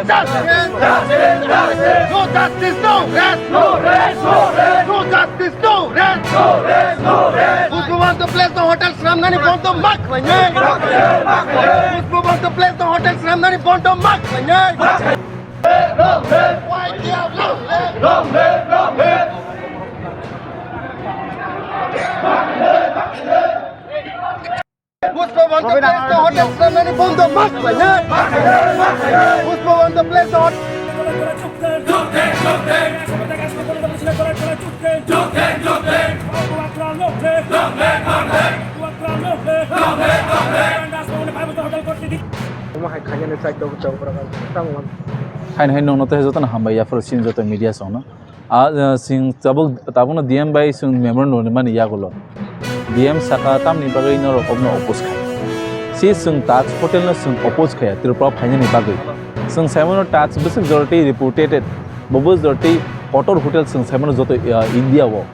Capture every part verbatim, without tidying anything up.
Justice! No justice, no rest! No rest, no rest! No justice, no rest! No rest, no rest! Pushpa Bhanta Place no hotel swnamnani bondo ma khlainai! Pushpa Bhanta Place no hotel swnamnani bondo ma khlainai! Long live! Y T F long live! Long live, long live! Pushpa Bhanta Place no hotel swnamnani bondo ma khlainai! Pushpa Bhanta Place no hotel Omo hai khainani chai tok tok borok ang tamo wan. Haino hai nongno tei jotono hambai yaphuru sini joto media songno. A, eh, sing tabuk, tabukno D M bai sing memorandum rimani yagulo. D M saka tamni bagwi norok obno oppose khai. Si sing Taj Hotel no sing oppose khaya Tripura phainani bagwi. Sing saimano Taj bwswk joroti reputed, bo bwswk joroti kotor hotel sing saimano joto, eh, India o.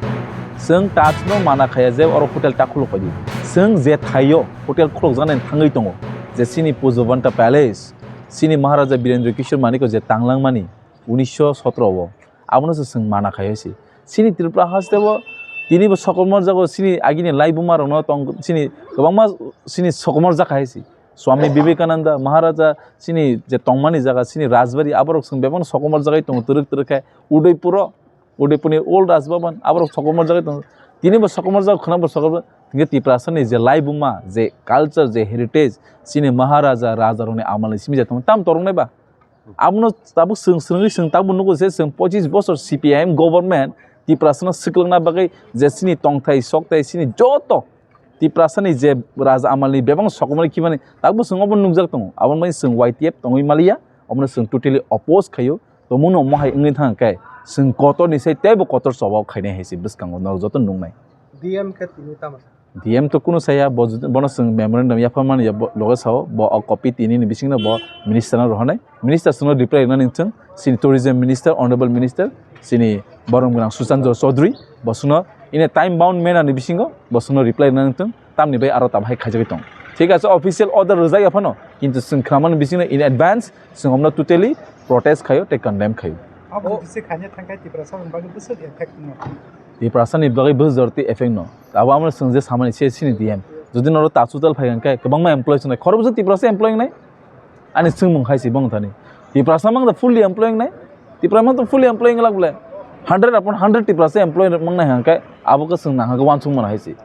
Sing Taj no mana khaya je oro hotel ta khuluk paidi. Sing je thaio hotel khulukjaknai thangwi tongo, je chini Pushpa Bhanta Palace, chini Maharaja Birendra Kishore Manikya je tanglangmani unisho sotro o, abono se chwng mana khai se. Chini Tripura haste bo tini bo sokomor jago chini agini laibuma rokno tong chini kwbangma chini sokomor jak hai se. Swami Vivekananda Maharaja chini je tongmani jaga chini Rajbari aborok chwng bebak sokomor jagai tongo twrwk twrwk khe Udaipuro Udaipurni old Raj Bhavan, aborok sokomorjagwi tongo. Tini bo sokomorjago khwna bo sokomor. Hingke Tiprasani je laibuma, je culture, je heritage, chini Maharaja, Rajarokni amalni simi je tamo, tam toroknai ba? Abono tabuk chwng swrwngwi chwng tabuk nugo je chwng pochis bosor C P I M government Tiprasano swkangna bagwi je chini tongthai, sokthai, chini joto Tiprasani je raja amalni bebak sokomorni khimani tabuk chwng obo nukjak tongo. Aboni bagwi chwng Y T F tongwi maliya, obono chwng totally oppose khaio. Tongmungno omo hai wngwi thang khe, chwng kotorni sai teibo kotor choba khainai hai se bwskango norok joto nuknai. D M khe tini tamo sa? D M to kunu saya, bo jodi, bono chwng memorandum yapharmani ya, bo loge sao, bo o copy tini ni bisingno bo minister no rohornai. Minister chwngno reply rwnani chwng, chini tourism minister, honorable minister, chini borom gwnang Suchan Chaudhary, bo chwngno in a time bound manner ni bisingo bo chwngno reply rwnani chwng, tamni bai aro tabuk hai khaijagwi tong. Thik ase, official order rwjak ya phano, kintu chwng khwnamani bisingo in advance chwng omno totally protest khaio tei condemn khaio. Abo bisi khaina thangkhe Tiprasa ni bagwi bwswk effect no? Tiprasa ni bagwi bwswk jorti effect no. Abo amo chwng je samani se chini D M. Jodi noro Taj Hotel phai hwnkhe kwbangma employee chwnai. Khoroksa Tiprasa employee wngnai? Ani swngmung hai se bong thani. Tiprasa mang da fully employee wngnai? Tiprasa mang da fully employee wngla bole. Hundred upon hundred Tiprasa employee mangnai hwnkhe abo khe chwng nang hwnkhe uansukmano hai se.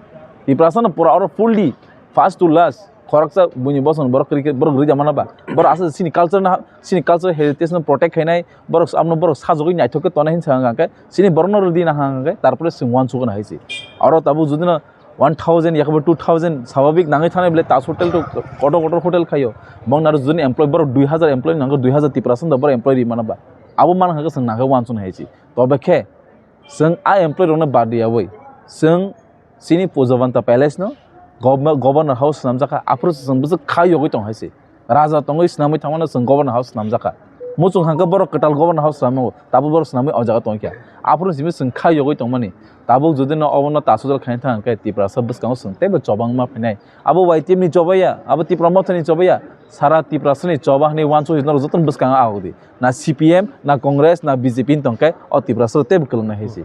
Tiprasa no pura oro fully first to last. Khoroksa buini bosong borok cricket borok rwja mana ba? Borok aswk sini culture na, sini culture heritage no protect khainai, borok amno borok sajagwi naithok khe tonai hinwi sa hwnkhe, sini borok no rwdi na hwnkhe, tarpore chwng uansukna hai se. Oro tabuk jodi no one thousand yakabo two thousand swababik nangwi thanai bole Taj Hotel to kotor kotor hotel khaio. Bong naro jodi employee borok dui hazar employee nango, dui hazar Tiprasa da borok employee ri mana ba? Abo mana hwnkhe chwng nangkhe uansukna hai se. Tobe khe chwng a employee rokno bad riyawi chwng Chini Puja Banta Palace no gov-, Governor House swnamjakha, aphuru se chwng bwswk kha yogwi tong hai se. Raja tongwi swnamwi thangmano chwng Governor House swnamjakha. Muchung hangkhe borok kwtal Governor House swnamwi, tabuk borok swnamwi o jaga tongkha. Aphuru simi chwng kha yogwi tongmani. Tabuk jodi no obono tasodal khaina thang hwnkhe Tiprasa bwskango chwng teibo chobangma phainai. Abo Y T F ni chobaiya, abo Tipra Motha ni chobaiya, sara Tiprasa ni choba hwnwi uansuk norok jotono bwskango ahok di. Na C P M, na Congress, na B J P ni tongkhe o Tiprasa teibo kwlwng nai hai se.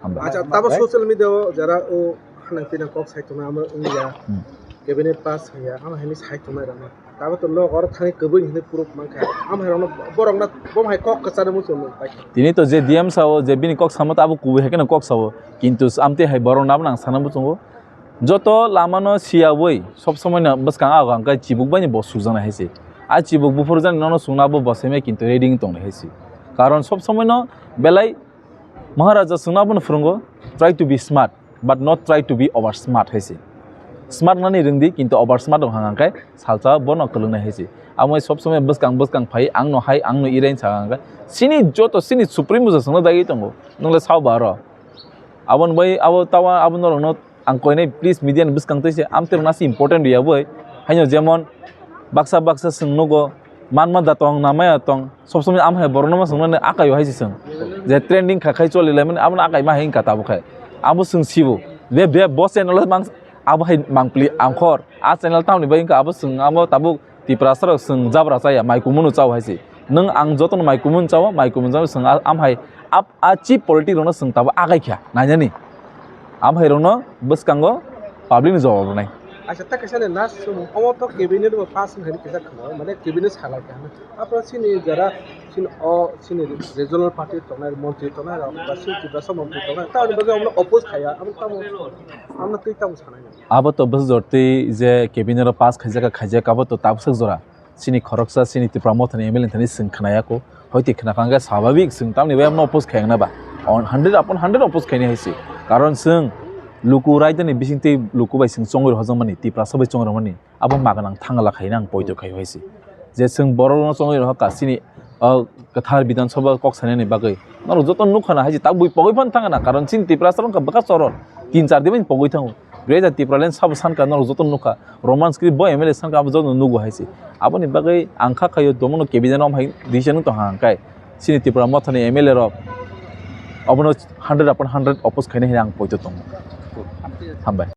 Hambai. Acha, tabo social media o jara o hanang pinang kok sai tongma amo wngya. Hmm. Cabinet pass haya, amo hini sai tongma rama. Tabo to log oro thani kwbwi hini proof mankha. Amo hai rokno borok na bom hai kok kwcharo muchung nung pai. Tini to je D M sao, je bini kok samo tabo kubui hai khe kok sao. Kintu amte hai borok nabo nang sana muchungo. Joto lama no siyawi sob somoi no bwskang ago hwnkhe chibuk bai ni bo sujana hai se. A chibuk buphur jani nono sungna bo bosai mai kintu ready wng tong nai hai se. Karon sob somoi no belai Maharaja chwngno abono phwrwngo, "Try to be smart, but not try to be over smart," hai se. Smart nani rwngdi, kintu over smart wng hang khe salsa bono kwlwngnai hai se. Amo sob somoi bwskang bwskang phai, "Ang no hai, ang no irai," sa hang khe, chini joto chini supreme bo chwngno dagi tongo, nwng le sao ba aro. Aboni bai abo tawa abo norokno ang koinai, please, media ni bwskang twi se amtwi rwna se important riya boi. Haino jemon baksa baksa chwng nugo, manma da tong, namaya tong, sob somoi am hai borokno ma chwngno akai o hai se chwng. Je trending kha khai choli lai mani, abono akai ma hai wngkha tabuk khai. Abo chwng sibo. Be, be, bo channel o mang, abo hai mangpli angkhor. A channel tamoni bai wngkha abo chwng amo tabuk Tiprasa rok chwng jabra chaya, mai kumunu chao hai se. Nwng ang jotono mai kumung chao, mai kumung chao, chwng a-, amhai ap-, a chief politic rokno chwng tabuk agai kha, nainani. Amhai rokno bwskango public ni jawab rwnai. Acha, ta kaisa ni last sum, omo to cabinet bo pass wngkha ni kisa khwna, mane cabinet salai kha. Aphuru chini jara, chini o, chini regional party tongnai, montri tongnai rok, ba chini Tiprasa montri tongnai, ta ni bagwi omo oppose khaya, amo tamo, amo twi tamo sanai. Abo to bwsajor twi je cabinet o pass khaijak, khaijak, abo to tabuk sak jora. Chini khoroksa, chini Tipra Mothani M L A thani chwng khwnaya kho. Hoi twi khwna kha hwnkhe swabhabik chwng tamni bai omo oppose khayang na ba. On hundred upon hundred oppose khaini hai se. Karon chwng luku raida ni bising twi luku bai chwng chongwi rohorjak mani, Tiprasa bai chongwi rohormani. Abo maganang thangla khaina ang poito khai hai se. Je chwng borok no chongwi rohor ka chini, o, kwthar Bidhan Sabha kok sanani bagwi. Norok joto nukha na hai se tak bui pogwi phan thangna. Karon chini Tiprasa rok wngkha bwkha choror. Tin char din bai pogwi thango. Greater Tipraland sabo sanka norok joto nukha. Roman script bo M L A sanka abo joto nugo hai se. Aboni bagwi ang kha khaio domono cabinet rom hai decision tong hang kai. Chini Tipra Mothani M L A rok obono hundred upon hundred oppose khaina hwnwi ang poito tongo. Hambai.